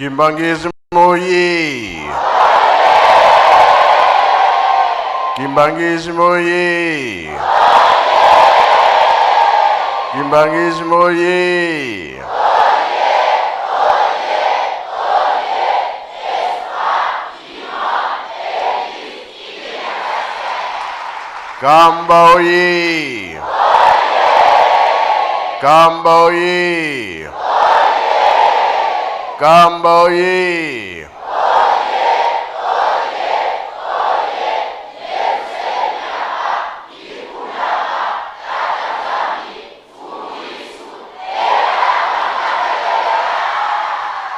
Kimbanguisme oye! Kimbanguisme oye! Kimbanguisme oye! Kamba oye! Kamba oye! Kamba oye!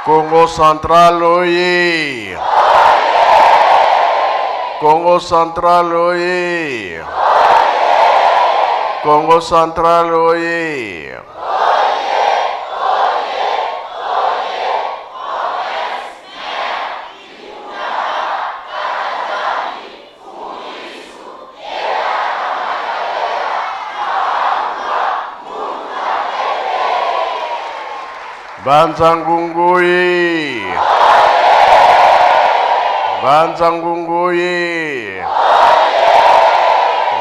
Congo Central oye! Congo Central oye! Congo Central oye! Banza ngunguyi. Banza ngunguyi.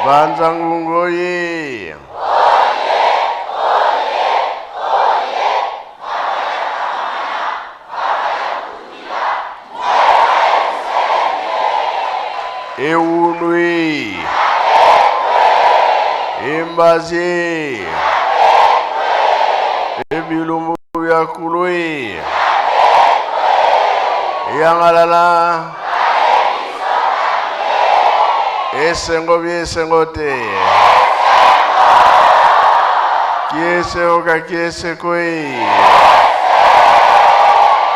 Banza ngunguyi. Eunui. Imbazi. Ebilumbu bya kului. Yangalala. Esengo bye esengo te. Kiese oka kiese koi.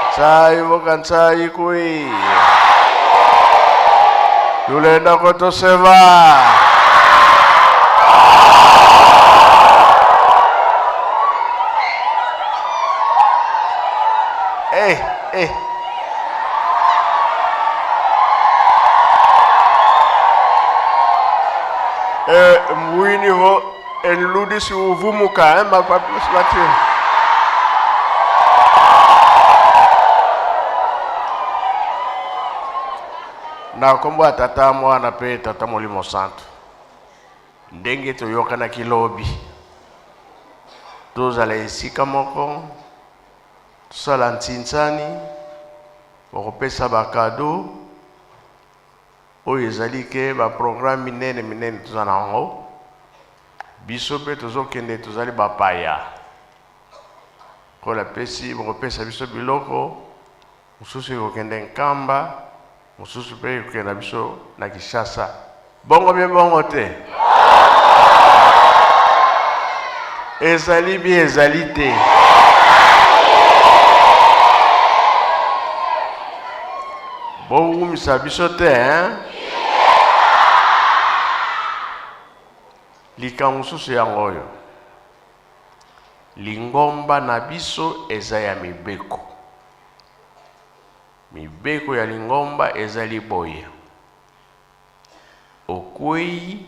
Ntsai voka ntsai kui. Tulenda kotoseva. Eh, eh. Eh, mwini ho enludisi uvumuka eh, mapapisi na nkombo ya tata mwana mpe tata molimo santu ndenge toyokanaki lobi tozala esika moko tosala ntinsani bakopesa bakado oyo ezali ke baprograme minene minene toza na yango biso mpe tozokende tozali bapaya kola pesi bokopesa biso biloko mosusu ekokende nkamba mosusu mpe ekokende na biso na kinshasa bongo bie bongo te ezali bie ezali te bowumisa biso te hein? Likambo mosusu yango oyo, lingomba na biso eza ya mibeko. Mibeko ya lingomba ezali boye, okwei,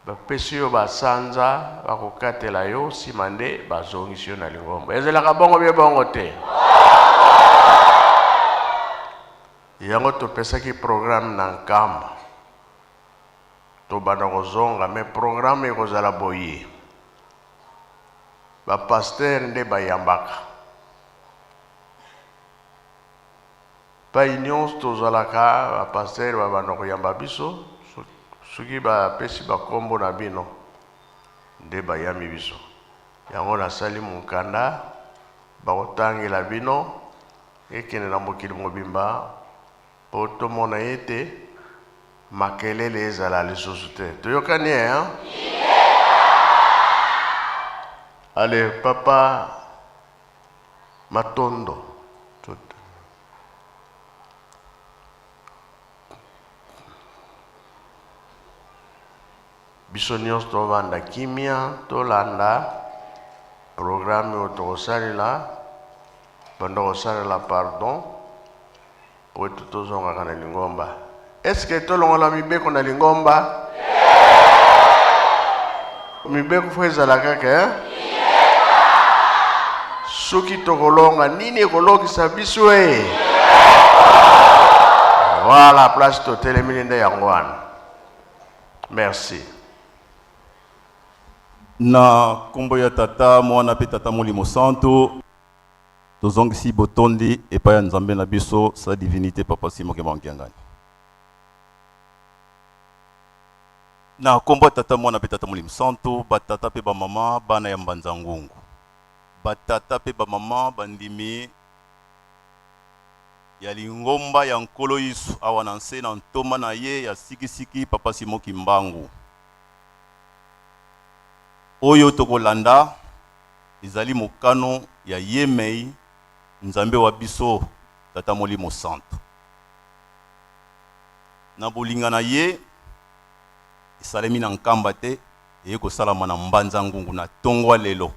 bapesi yo basanza, bakokatela yo, nsima nde bazongisi yo na lingomba. Ezalaka bongo bie bongo te? Yango topesaki programme na Nkamba. Tobanda kozonga mais programme ekozala boye ba pasteur nde bayambaka pai nyonso tozalaka ba pasteur babanda koyamba biso soki bapesi bakombo na bino nde bayambi biso yango nasali mokanda bakotangela bino ekende na mokili mobimba Po tomona ete makelele ezala lisusu te. Toyokani hein? Allez, papa Matondo. Biso nyonso tovanda kimia, tolanda programme oyo tokosalela, banda kosalela pardon Po ete tozongaka na lingomba. Est-ce que tolongola mibeko na lingomba? Mibeko fo ezala kaka eh? Soki tokolonga, nini ekolongisa biso e? Voilà, place totelemi nde yango wana. Merci. Na nkombo ya Tata, Mwana mpe Tata Molimo Santu, tozongisi botondi epai ya Nzambe na biso, sa divinité Papa Simon Kimbangu Kiangani. Na nkombo ya Tata, Mwana mpe Tata Molimo Santu, batata mpe bamama, bana ya Mbanza Ngungu, batata mpe bamama bandimi ya lingomba ya Nkolo Yesu awa na nse na ntoma na ye ya sikisiki Papa Simon Kimbangu. Oyo tokolanda ezali mokano ya yemei Nzambe wa biso Tata Molimo Santu. Na bolinga na ye esalemi na Nkamba te, eye kosalama na Mbanza Ngungu na tongo ya lelo.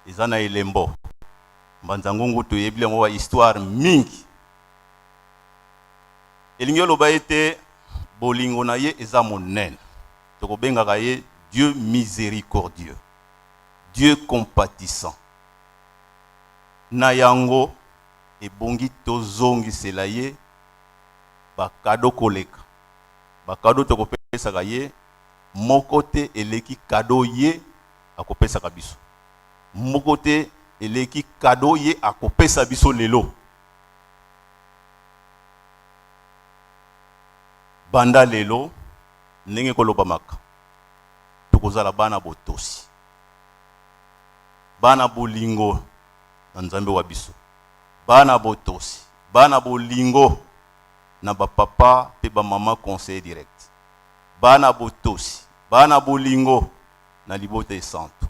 Eza na elembo Mbanza Ngungu, toyebi yango ba histoire mingi. Elingi oloba ete bolingo na ye eza monene. Tokobengaka ye Dieu miséricordieux, Dieu compatissant. Na yango ebongi tozongisela ye bakado koleka bakado tokopesaka ye. Moko te eleki kado ye akopesaka biso, moko te eleki kado ye akopesa biso lelo. Banda lelo, ndenge kolobamaka, tokozala bana botosi, bana bolingo na Nzambe wa biso, bana botosi, bana bolingo na bapapa mpe bamama conseiller direct, bana botosi, bana bolingo na libota esantu,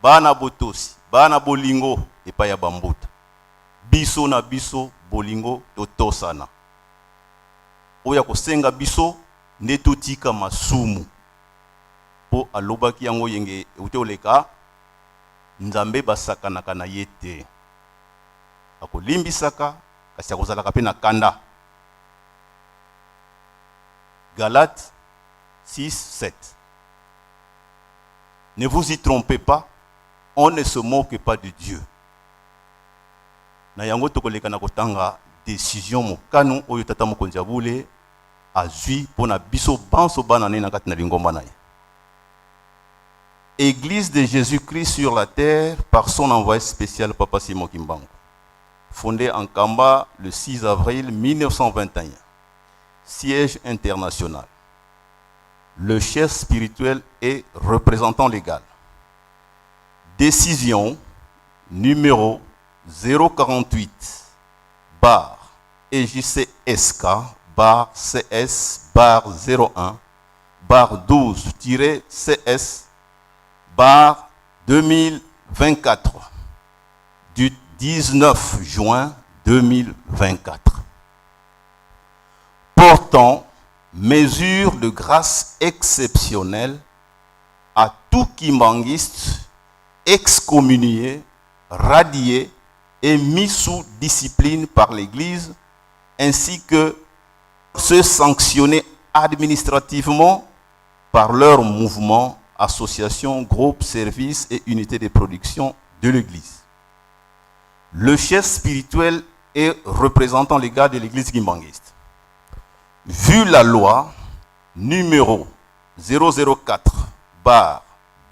bana botosi, bana bolingo epai ya bambuta. Biso na biso bolingo totosana. Oyo akosenga biso nde totika masumu, mpo alobaki yango yenge euti oleka, Nzambe basakanaka na ye te. Akolimbisaka, kasi akozalaka mpe na kanda. Galates 6, 7. Ne vous y trompez pas, on ne se moque pas de Dieu. Na yango tokoleka na kotanga decision, mokano oyo tata mokonzi ya bule azwi mpo na biso banso bana ne na kati na lingomba na ye. Église de Jésus-Christ sur la terre par son envoyé spécial Papa Simon Kimbangu, fondée en Kamba le 6 avril 1921, siège international. Le chef spirituel est représentant légal. Décision numéro 048 barre EJCSK barre CS barre 01 barre 12-CS barre 2024 du 19 juin 2024 portant mesure de grâce exceptionnelle à tout kimbanguiste excommunié, radié et mis sous discipline par l'Église, ainsi que ceux sanctionnés administrativement par leur mouvement, association, groupe, service et unité de production de l'Église. Le chef spirituel est représentant légal de l'Église kimbanguiste. Vu la loi numéro 004 barre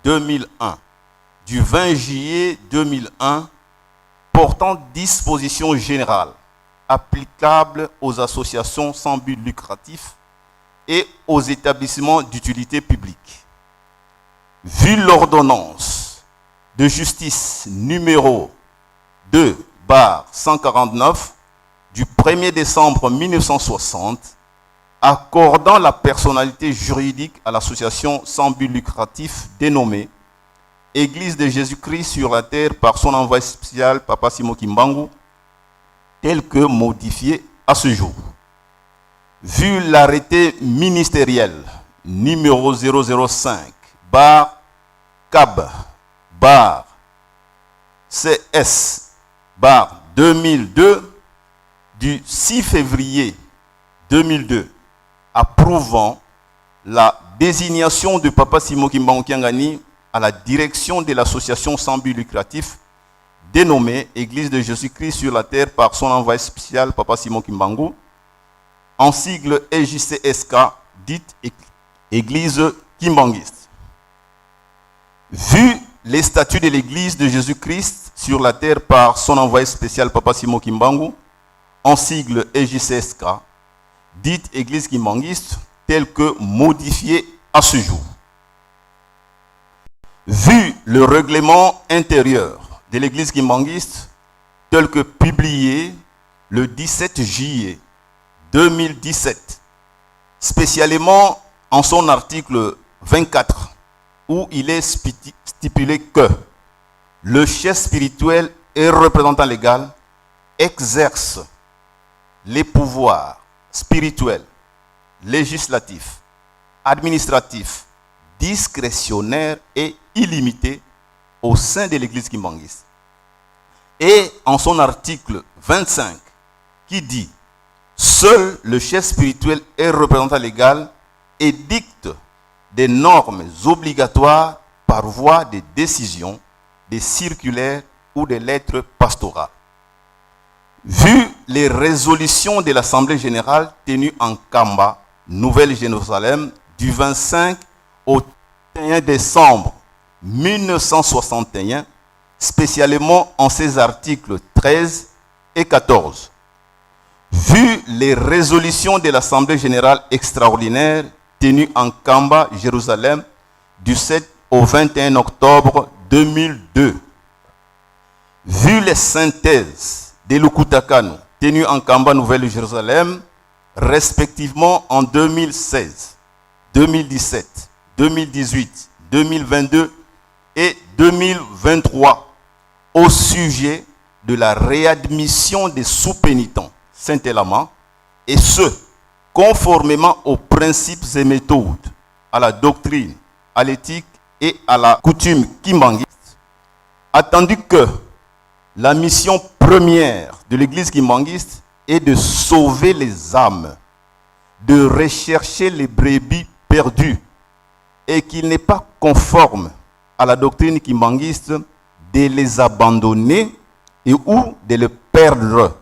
2001 du 20 juillet 2001 portant dispositions générales applicables aux associations sans but lucratif et aux établissements d'utilité publique. Vu l'ordonnance de justice numéro 2 barre 149 du 1er décembre 1960 accordant la personnalité juridique à l'association sans but lucratif dénommée Église de Jésus-Christ sur la terre par son envoyé spécial Papa Simon Kimbangu, tel que modifié à ce jour. Vu l'arrêté ministériel numéro 005 barre CAB barre CS barre 2002 du 6 février 2002 approuvant la désignation de Papa Simon Kimbangu Kiangani à la direction de l'association sans but lucratif. dénommée Église de Jésus-Christ sur la terre par son envoyé spécial, Papa Simon Kimbangu, en sigle EJCSK, dite Église Kimbanguiste. Vu les statuts de l'Église de Jésus-Christ sur la terre par son envoyé spécial, Papa Simon Kimbangu, en sigle EJCSK, dite Église Kimbanguiste, telle que modifiée à ce jour. Vu le règlement intérieur de l'Église kimbanguiste tel que publié le 17 juillet 2017, spécialement en son article 24, où il est stipulé que le chef spirituel et représentant légal exerce les pouvoirs spirituels, législatifs, administratifs, discrétionnaires et illimités au sein de l'église kimbanguiste. Et en son article 25, qui dit: Seul le chef spirituel et représentant légal édicte des normes obligatoires par voie de décisions, des circulaires ou des lettres pastorales. Vu les résolutions de l'Assemblée générale tenue en Kamba, Nouvelle-Jérusalem, du 25 au 31 décembre 1961, spécialement en ses articles 13 et 14. Vu les résolutions de l'Assemblée générale extraordinaire tenue en Kamba, Jérusalem, du 7 au 21 octobre 2002. Vu les synthèses de Lukutakanu tenues en Kamba, Nouvelle-Jérusalem, respectivement en 2016, 2017, 2018, 2022 et 2023, au sujet de la réadmission des sous-pénitents Saint-Elama, et ce, conformément aux principes et méthodes, à la doctrine, à l'éthique et à la coutume kimbanguiste, attendu que la mission première de l'église kimbanguiste est de sauver les âmes, de rechercher les brebis perdues, et qu'il n'est pas conforme à la doctrine kimbanguiste de les abandonner et ou de les perdre.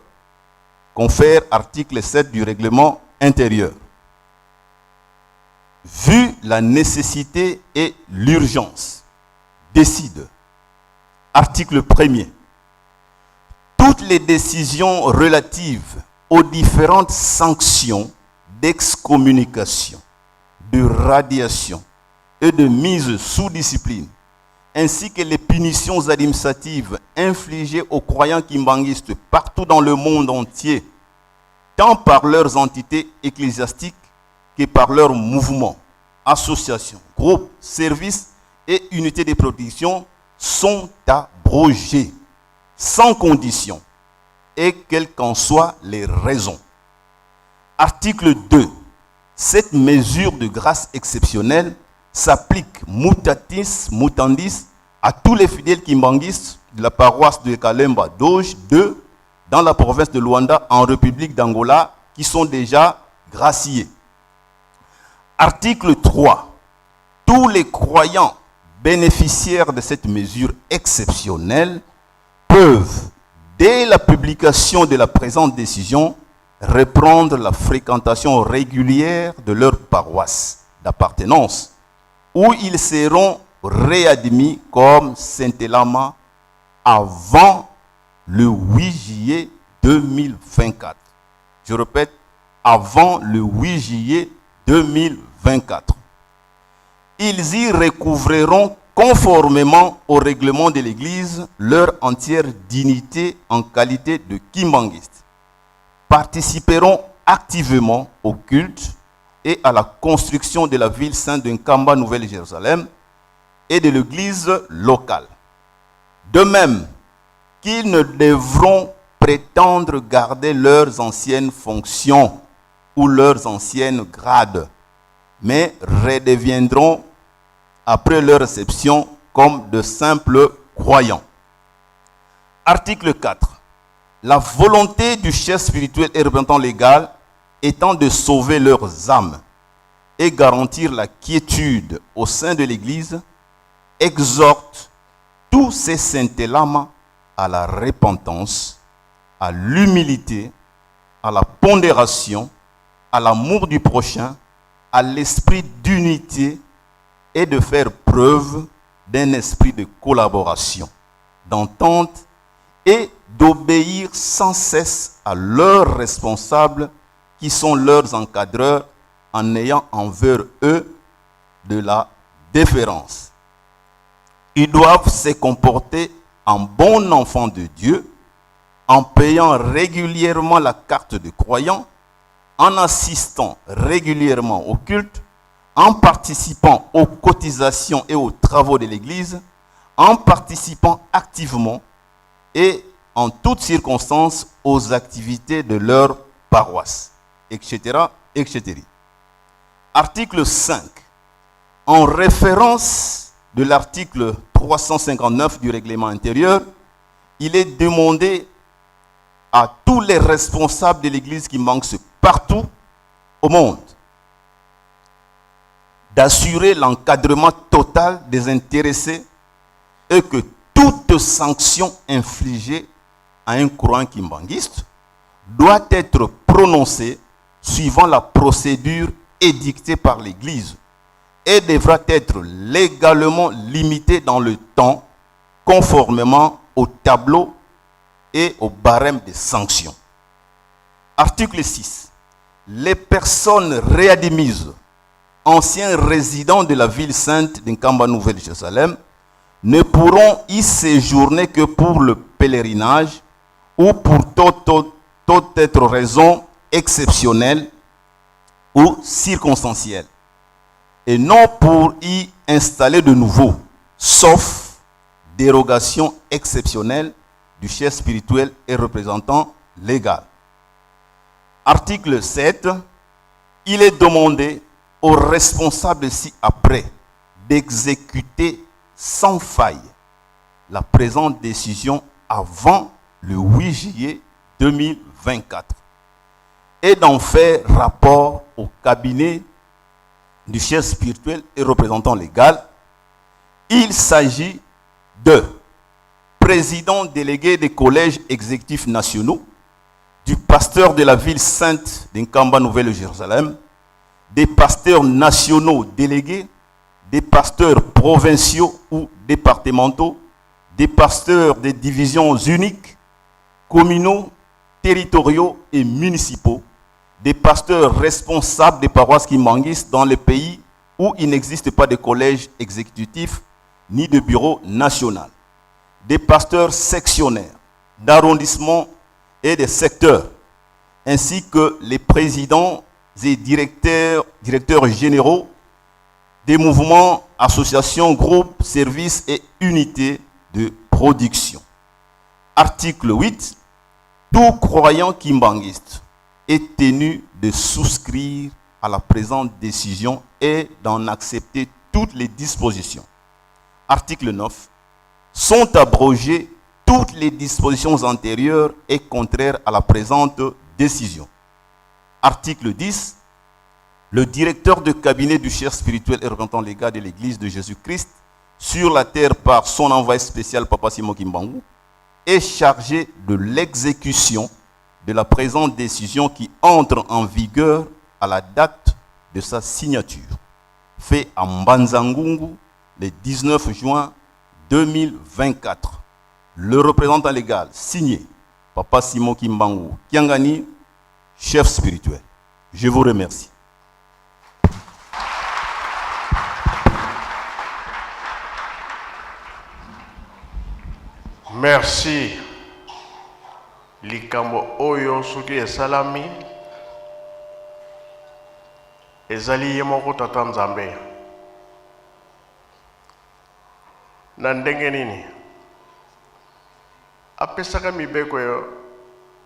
Confère article 7 du règlement intérieur. Vu la nécessité et l'urgence, décide. Article 1er. Toutes les décisions relatives aux différentes sanctions d'excommunication, de radiation et de mise sous discipline, ainsi que les punitions administratives infligées aux croyants kimbanguistes partout dans le monde entier, tant par leurs entités ecclésiastiques que par leurs mouvements, associations, groupes, services et unités de production, sont abrogées, sans condition, et quelles qu'en soient les raisons. Article 2. Cette mesure de grâce exceptionnelle s'applique mutatis mutandis à tous les fidèles kimbanguistes de la paroisse de Kalemba Doge 2 dans la province de Luanda en République d'Angola qui sont déjà graciés. Article 3. Tous les croyants bénéficiaires de cette mesure exceptionnelle peuvent, dès la publication de la présente décision, reprendre la fréquentation régulière de leur paroisse d'appartenance, où ils seront réadmis comme Saint-Elama avant le 8 juillet 2024. Je répète, avant le 8 juillet 2024. Ils y recouvreront conformément au règlement de l'Église leur entière dignité en qualité de kimbanguistes. Participeront activement au culte et à la construction de la ville sainte de Nkamba, Nouvelle-Jérusalem, et de l'église locale. De même qu'ils ne devront prétendre garder leurs anciennes fonctions ou leurs anciennes grades, mais redeviendront après leur réception comme de simples croyants. Article 4. La volonté du chef spirituel et représentant légal étant de sauver leurs âmes et garantir la quiétude au sein de l'Église, exhorte tous ces saint-élama à la repentance, à l'humilité, à la pondération, à l'amour du prochain, à l'esprit d'unité et de faire preuve d'un esprit de collaboration, d'entente et d'obéir sans cesse à leurs responsables qui sont leurs encadreurs en ayant envers eux de la déférence. Ils doivent se comporter en bon enfant de Dieu, en payant régulièrement la carte de croyant, en assistant régulièrement au culte, en participant aux cotisations et aux travaux de l'Église, en participant activement et en toutes circonstances aux activités de leur paroisse, etc., etc. Article 5. En référence de l'article 359 du règlement intérieur, il est demandé à tous les responsables de l'Église qui manquent partout au monde d'assurer l'encadrement total des intéressés et que toute sanction infligée à un croyant kimbanguiste doit être prononcée suivant la procédure édictée par l'Église et devra être légalement limitée dans le temps conformément au tableau et au barème des sanctions. Article 6. Les personnes réadmises, anciens résidents de la ville sainte d'Nkamba Nouvelle-Jérusalem, ne pourront y séjourner que pour le pèlerinage ou pour toute autre raison exceptionnelle ou circonstancielle, et non pour y installer de nouveau, sauf dérogation exceptionnelle du chef spirituel et représentant légal. Article 7. Il est demandé aux responsables ci-après d'exécuter sans faille la présente décision avant le 8 juillet 2024 et d'en faire rapport au cabinet du chef spirituel et représentant légal. Il s'agit de président délégué des collèges exécutifs nationaux, du pasteur de la ville sainte d'Nkamba Nouvelle-Jérusalem, des pasteurs nationaux délégués, des pasteurs provinciaux ou départementaux, des pasteurs des divisions uniques, communaux, territoriaux et municipaux, des pasteurs responsables des paroisses kimbanguistes dans les pays où il n'existe pas de collège exécutif ni de bureau national, des pasteurs sectionnaires, d'arrondissement et des secteurs, ainsi que les présidents et directeurs généraux des mouvements, associations, groupes, services et unités de production. Article 8. Tout croyant kimbanguiste est tenu de souscrire à la présente décision et d'en accepter toutes les dispositions. Article 9. Sont abrogées toutes les dispositions antérieures et contraires à la présente décision. Article 10. Le directeur de cabinet du chef spirituel et représentant légal de l'Église de Jésus-Christ sur la terre par son envoyé spécial Papa Simon Kimbangu est chargé de l'exécution de la présente décision qui entre en vigueur à la date de sa signature, fait à Mbanzangungu le 19 juin 2024. Le représentant légal signé Papa Simon Kimbangu Kiangani, chef spirituel. Je vous remercie. Merci. Likambo oyo soki esalami ezali ye moko tata Nzambe. Na ndenge nini apesaka mibeko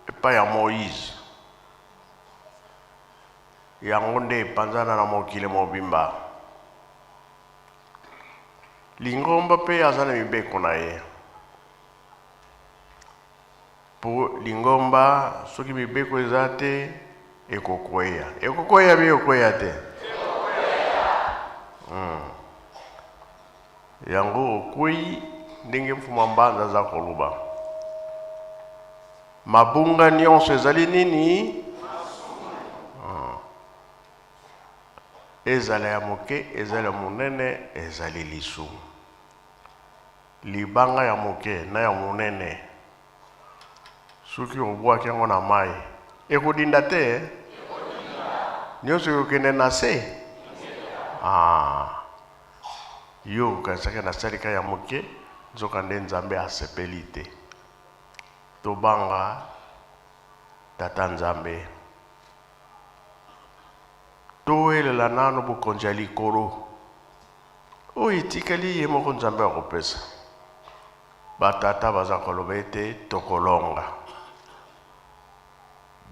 epai ya Moïse, yango nde epanzana na mokili mobimba. Lingomba mpe aza na mibeko na ye. Po lingomba soki mibeko eza te ekokweya. Ekokweya bi ekokweya te. Yango okwei ndenge Mfuma Mbanza aza koloba. Mabunga nyonso ezali nini? Ah. Ezala ya moke, ezala ya monene, ezali lisumu. Libanga ya moke na ya monene, soki obwaki yango na mai, ekodinda te? Eh? Nyonso ekokende na se? Ah. Yo okanisaki nasalika ya moke, nzokande Nzambe asepeli te. Tobanga Tata Nzambe. Towelela nano bokonzi ya likolo. Oyo etikali ye moko Nzambe akopesa. Batata baza koloba ete tokolonga.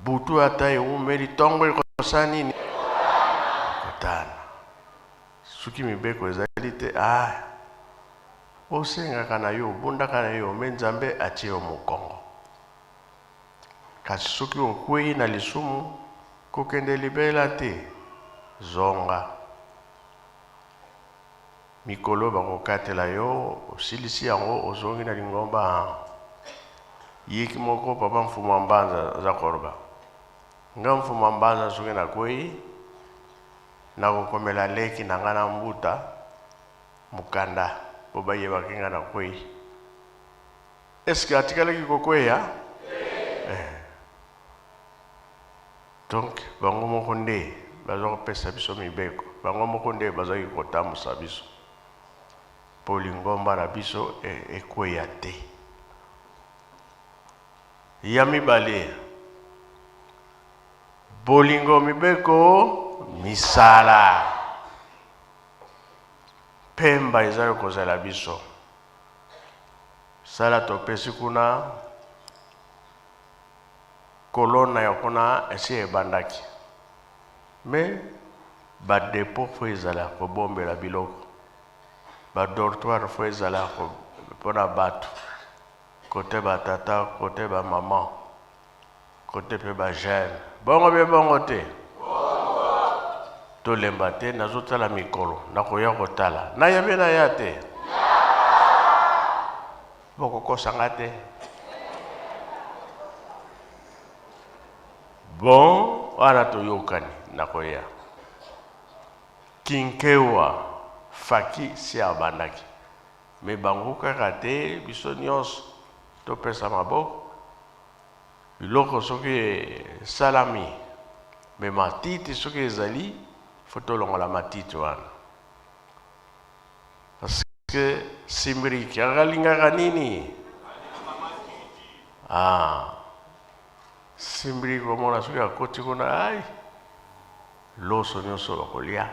Butu ata ewumeli, ntongo ekosala nini? Ekotana. Soki mibeko ezali te, ah, osengaka na yo, obundaka na yo, me Nzambe atie yo mokongo. Kasi soki okwei na lisumu, kokende libela te, zonga. Mikolo bakokatela yo, osilisi yango, ozongi na lingomba. Yiki moko papa Mfumu wa Mbanza aza koloba. Nga Mfumu wa Mbanza soki nakwei, Nakokomela leki na nga na mbuta mokanda po bayeba ke nga nakwei. Est-ce que atikalaki kokweya? Eh. Donc bango moko nde baza kopesa biso mibeko, bango moko nde bazali kotambusa biso po lingomba na biso ekweya te. Ya mibale, Bolingo mibeko misala. Pemba ezali kozela biso. Sala topesi kuna kolona ya kuna esi ebandaki. Mais ba depot faut ezala kobombela biloko. Ba dortoir faut ezala mpona bato. Kote ba tata, kote ba maman. Kote pe ba jeune. Bongo be bongo te? Tolemba te, nazotala mikolo, nakoya kotala. Naya be naya te? Bokokosa nga te. Bon, wana toyokani, nakoya. Kinkewa, Faki si abandaki. Mais bango kaka te, biso nyonso topesa maboko. Biloko soki esalami mais matiti soki ezali faut tolongola matiti wana parce que simbriki akalingaka nini? Ah, simbriki omona soki akoti kuna ai loso nyonso bakolia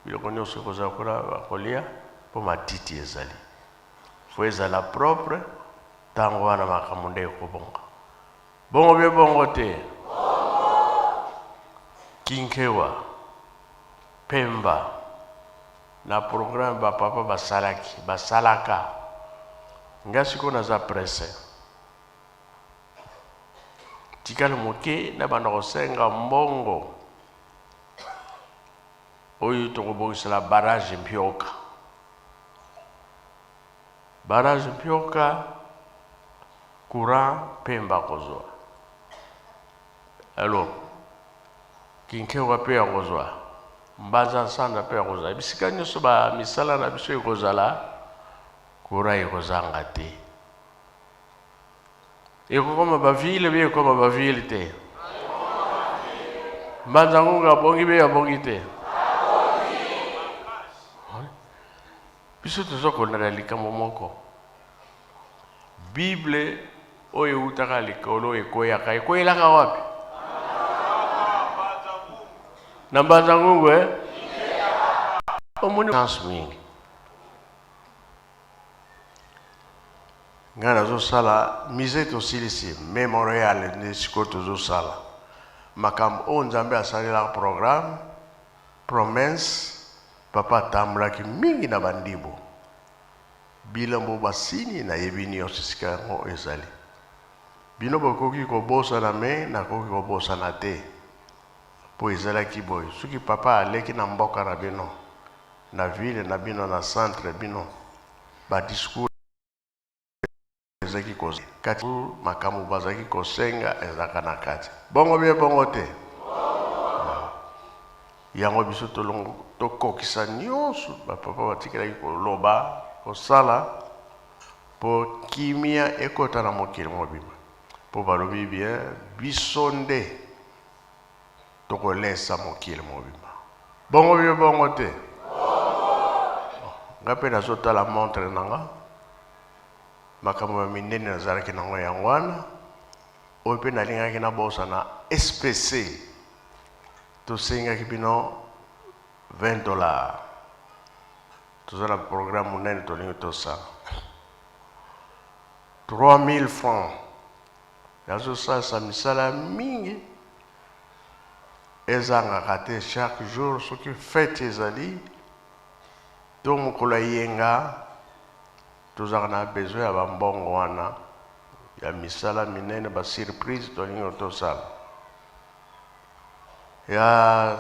biloko nyonso ekozala kuna bakolia mpo matiti ezali faut ezala propre Tango wana makambo nde ekobonga. Bongo bie bongo te? Kinkewa, Pemba, na programme ba papa basalaki, basalaka. Nga sikoyo naza presse. Tikali moke nabanda kosenga mbongo oyo tokobongisela barrage Mpioka. Barrage Mpioka courant Pemba akozwa alors Kinkewa pe akozwa Mbanza Nsanda pe akozwa bisika nyonso ba misala na biso ekozala courant ekozanga te ekokoma ba ville be ekoma ba ville te Mbanza Ngungu abongi be abongi te Biso toza kolanda likambo moko. Bible oyo ewutaka likolo ekweyaka, ekweyelaka wapi? Na Mbanza Ngungu eh? Omoni chance mingi. Ngai nazosala musée tosilisi memorial nde sikoyo tozosala makambo oyo Nzambe asalelaka programme promesse Papa atambolaki mingi na ba ndibu. Bilambo basini nayebi nionso esika yango ezali. Bino bokoki kobosana mais nakoki kobosana te. Po ezalaki boye soki papa aleki na mboka na bino, na ville na bino, na centre bino, ba discours. ezalaki koz kati makambo bazalaki kosenga ezalaka na kati. Bongo bie bongo te? Yango biso tolongo tokokisa nyonso bapapa batikelaki koloba kosala mpo kimia ekota na mokili mobimba. Mpo balobi bien biso nde tokolesa mokili mobimba. Bongo bie bongo te? Nga mpe nazotala montre na nga makambo ya minene nazalaki nango yango wana oyo mpe nalingaki nabosana SPC tosengaki bino 20 dollars toza na programme monene tolingi tosala 3000 francs nazosalisa misala mingi ezangaka te chaque jour soki fete ezali to mokolo ya yenga tozalaka na besoin ya bambongo wana ya misala minene basurprise tolingi tosala ya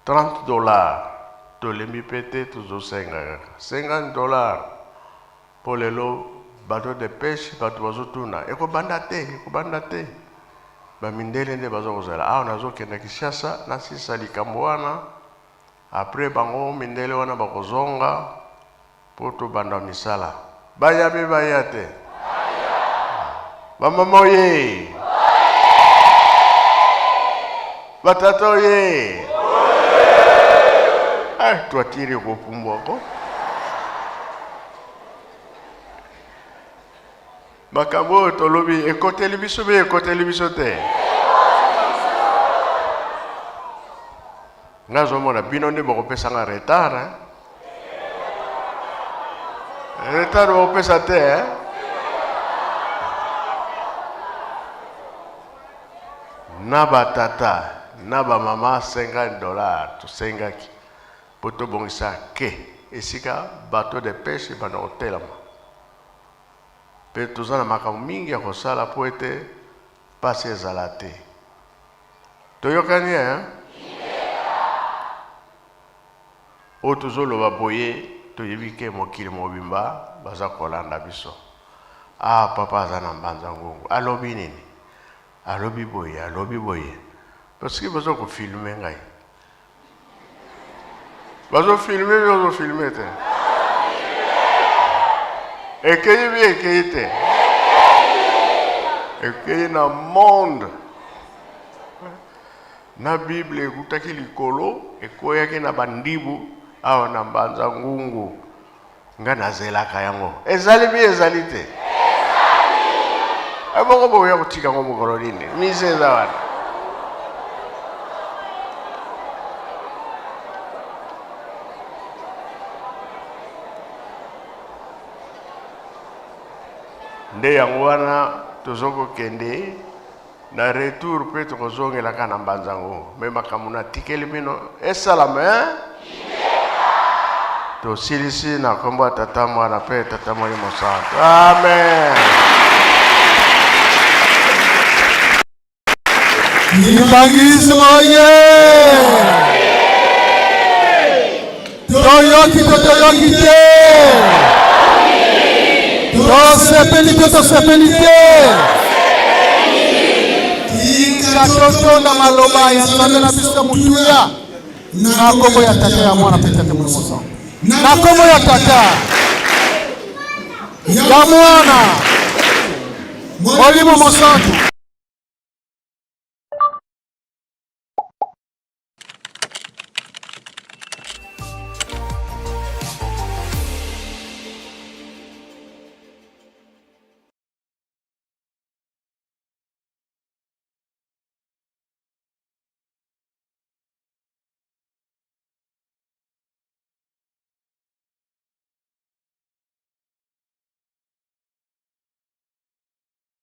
30 dollars tolembi mpe te tozosenga kaka 50 dollars mpo lelo bateau de pêche bato bazotuna ekobanda te ekobanda te bamindele nde baza kozala awa nazokenda Kinshasa nasisa likambo wana après bango mindele wana bakozonga mpo tobanda misala baya mpe baya te bamama oye batata oye eh, twatiri kopumbwako makambo oyo tolobi ekoteli biso mpe ekoteli biso te nga azomona bino nde bokopesanga retard hein? Retard bokopesa te hein? Na batata na bamama 50 dollars tosengaki mpo tobongisa ke esika bateau de pêche ebanda kotelama mpe toza na makambo mingi ya kosala mpo ete mpasi ezala te. Toyokani hein? Oyo tozoloba boye toyebi ke mokili mobimba baza kolanda biso. Ah, papa aza na mbanza ngungu alobi nini? Alobi boye, alobi boye, parce que baza kofilme ngai, bazofilme bazofilme te, ekei bi ekei te, ekei na monde na Bible ekutaki likolo ekweyaki na bandibu awa na mbanza ngungu. Nga nazelaka yango ezali bi ezali te ebongo boya kotika yango mokolo nini mise eza wana nde yango wana tozokokende na retour mpe tokozongelaka na mbanza yango me makambo natikeli bino esalama eh? Tosilisi na nkombo ya Tata, Mwana mpe Tata Molimo Santu. Amen. Kimbanguisme oye! Toyoki to toyoki te! Tosepeli to tosepeli te! Tika totonda maloba ya Nzambe na biso ya motuya na nkombo ya Tata ya Mwana mpe Tata Molimo Santu. Na nkombo ya Tata ya Mwana Molimo Mosantu.